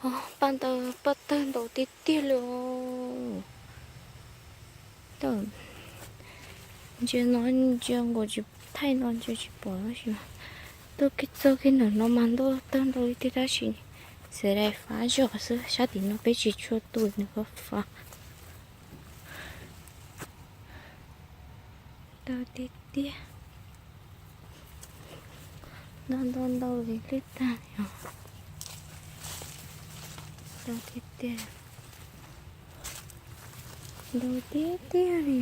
Paj ntawd paj tawg ntau tiag tiag li. Ntsia no ntsia nkaus tsis, thaij no ntsia tsis pom tab sis mas tuaj kiag txog kiag ntawm no mas ntuj tawg ntau tiag tab sis xav daim fab zog xwb, sab tim no peb tsis tshua tu nws ko fab. Ntau tiag tiag. Ntau ntau ntau li lwj tag li os. Ntau tiag tiag. Ntau tiag tiag li.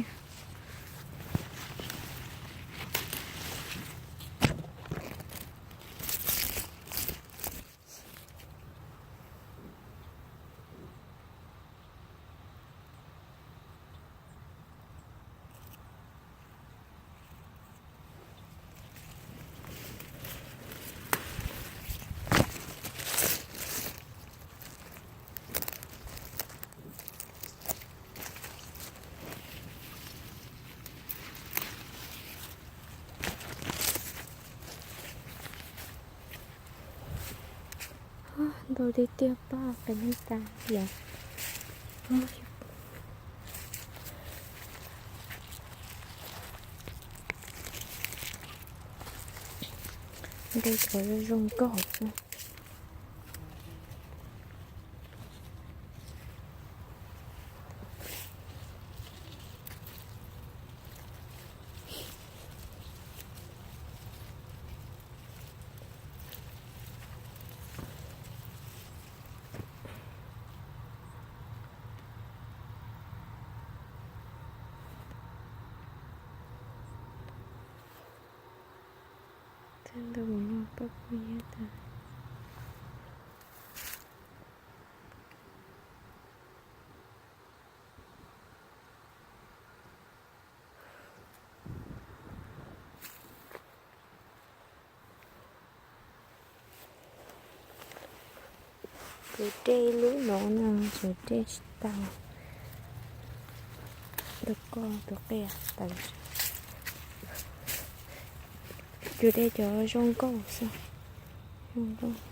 Ntau tiag tiag paj qe neeg tas yom. Ntau cov zoo nkauj xwb. Txog ntawm no paj kuj yab tas. Tus dej lub no no tus dej tsis tau. Tus ko tus qia tawm. Tus dej cov zoo nkauj xwb. Zoo nkauj.